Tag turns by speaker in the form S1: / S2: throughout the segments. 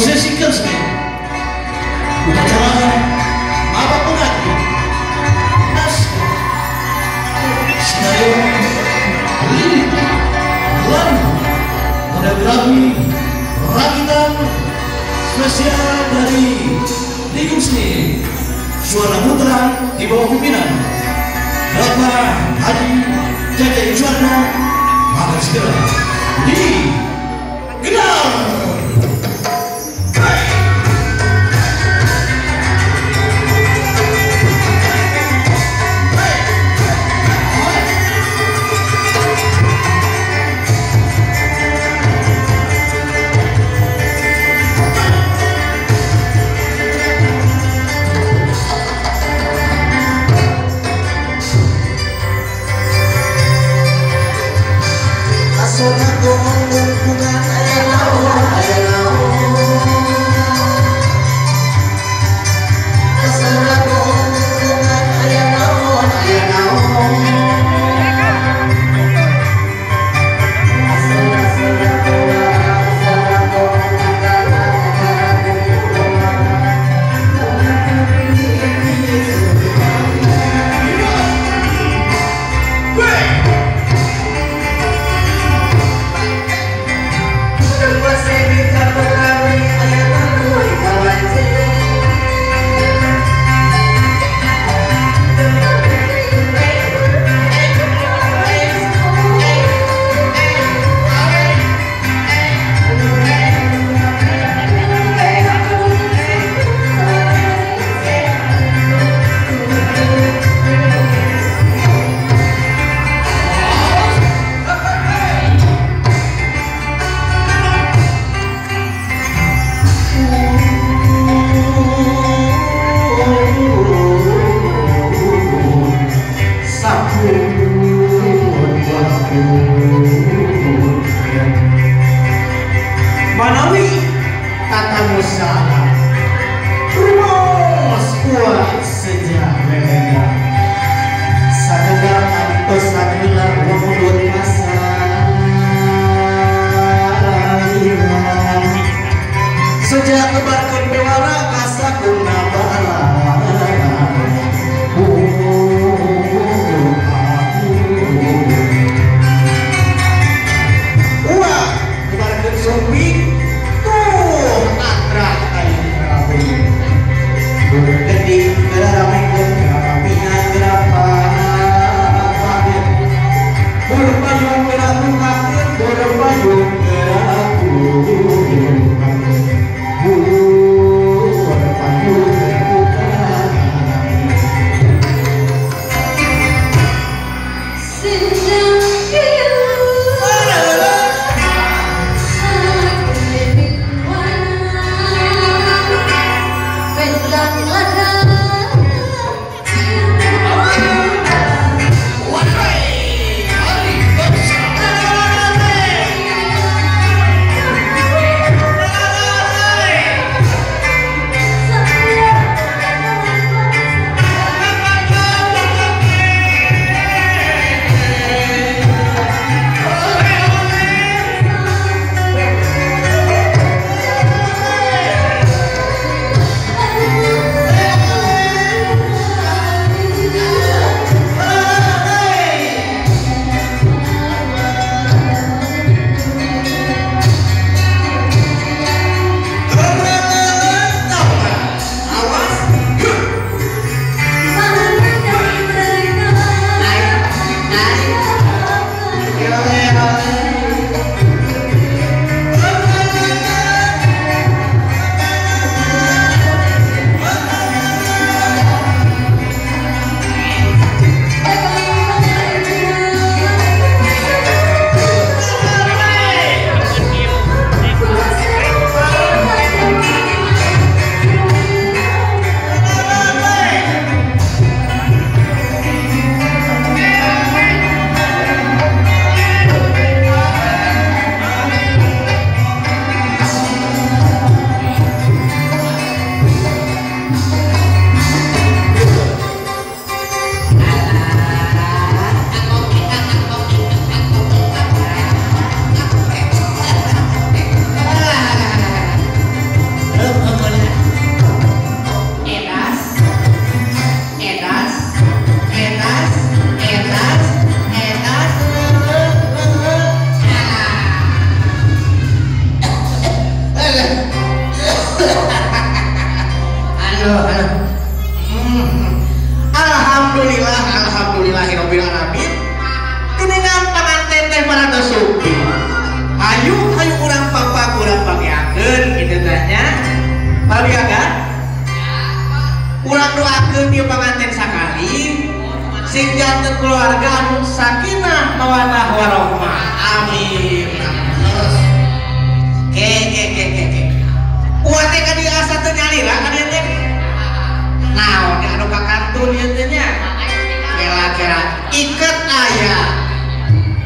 S1: Prosesi resmi upacara maba pengantin naskah skenario lirik lagu koreografi rakitan spesial dari Ligung Seni Suara Putra di bawah pimpinan Bapak Haji Jajai Juanda akan segera digelar.
S2: Manawi kata musala rumus kuah sejak lelega sagedar antos sagelar wamudut pasaliran sejak kebarkeun bewara kasakuna bala. Uah kebarkeun sopi tuh atrah. Aduh, aduh. Alhamdulillah, alhamdulillahirabbil alamin. Geningan panganten teh parantos suki. Hayu hayu urang papa urang bagiakeun kitu teh nya. Bagiakeun? Urang doakeun ieu panganten sakali sing janten keluarga anu sakinah mawaddah warahmah. Amin. Ke ke ke ke ke. Uang teh ka dieu asa teu nyalira ka dieu teh. Naon anu ka kantun ieu teh nya? Kela-kela iket aya.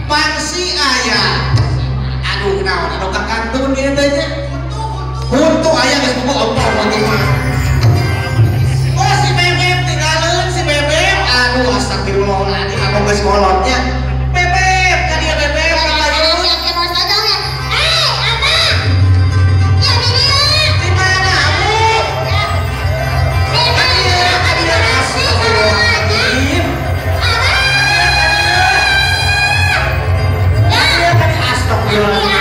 S2: Pangsi aya. Aduh naon anu ka kantun ieu teh nya? Huntu aya geus bogo ompong huntu mah. Oh si Bebek tinggalin si Bebek. Aduh astagfirullahaladzim aku geus kolotnya. Bebek ka dieu Bebek ka dieu. Di mana amu? Ka dieu ka dieu astagfirullahaladzim. Ka dieu ka dieu astagfirullahaladzim.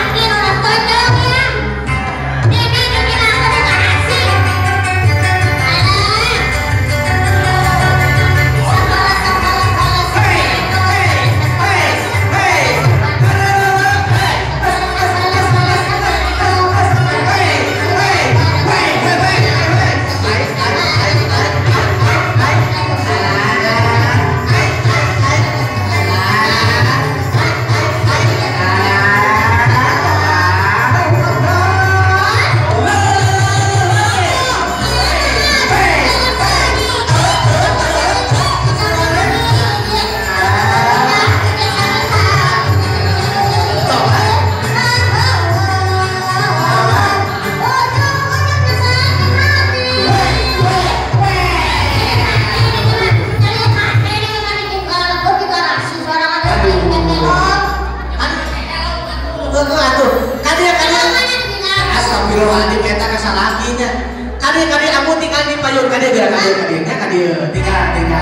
S2: Astagfirullahaladzim eta kasalakinya. Kadieu aku tinggal di payung kadieu geura kadieu kadieu nya kadieu tinggal tinggal.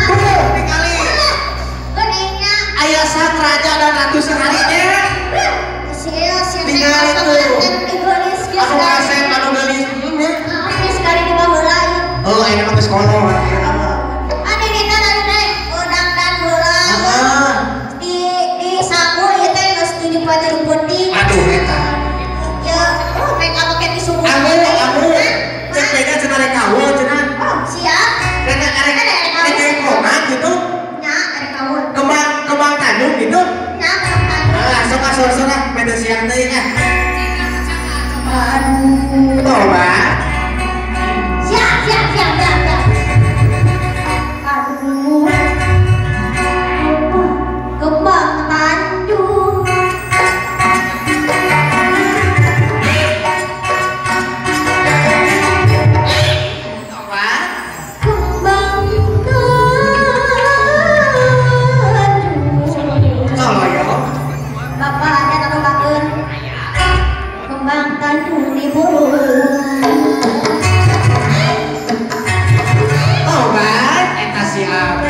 S2: Tuh tinggali. Aya sang raja dan ratu sekalinya. Tinggal itu. Anu kasep anu geulis nya.
S3: Sekali di baheula.
S2: Oh ayeuna mah geus kolot ayeuna mah.
S3: Anu dina udang dan heula. Di sangu ieu teh geus 7 pati penting.
S2: Aduh eta. Amu, amu, cek beda cenah rek kawul cenah.
S3: Oh, siap.
S2: Rek arek rek kongan gitu.
S3: Nya, arek kawul.
S2: Kembang kembang Tanjung gitu.
S3: Nya, kembang Tanjung.
S2: Langsung asor-asor beda siang teuing ah.
S3: Aduh.
S2: Coba.
S3: Siap, siap, siap, siap, siap. Aduh. Kembang Tanjung. Kembang Tanjung di bulu.
S2: Tobat eta siap.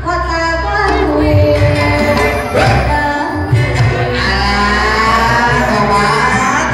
S3: Kota Baru.
S2: Ah, tobat.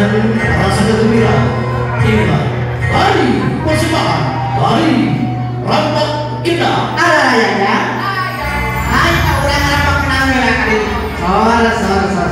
S1: Dengan rasa gembira, inilah tari persembahan dari Rampak Kita.
S2: Ada ya ya. Ayo urang rampak kenal ya kali. Sor sor sor.